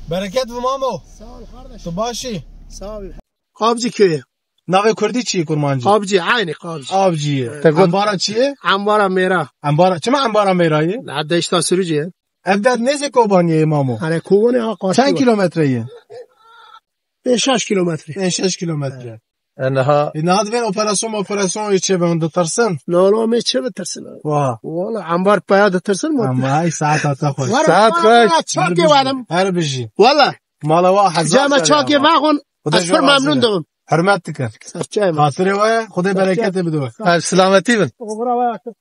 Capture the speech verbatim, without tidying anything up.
Bereket bi mamo. Sağ ol kardeşim. Tu başî? Sağ ol. Qabcî köyü. Navê kurdî çi ye kurmancî? Qabcî, aynı Qabcî. Avcî ye. Evet. Te got- Embara çi ye? Embara Mêra. Embara, çima embara Mêra ye? La deşta sürücü ye. Ev der nêzî Kobaniyê ye mamo? Hani Kobanê ha karşı Çend var. Kilometre ye? Beş şeş kilometre. Beş şeş kilometre. E, niha E, niha divên operasyon operasyon yê çê ben ditirsin. No, no, me çê bitirsin. Wa. Wala, ambar paya ditirsin mi? Ama ay saat hata xweş. Wara, Saat wara, xweş. Wara, çakê wadim. Her bijî. Wala. Mala wa hezar Cama sene çakê ama. Vaxon, Xuda ez jor pir razı memnun be. Dibim. Hürmet dikin. Serçe mi? Xatirê we, Xudê bereketê bide we. Ev silametî bin. Obra wa.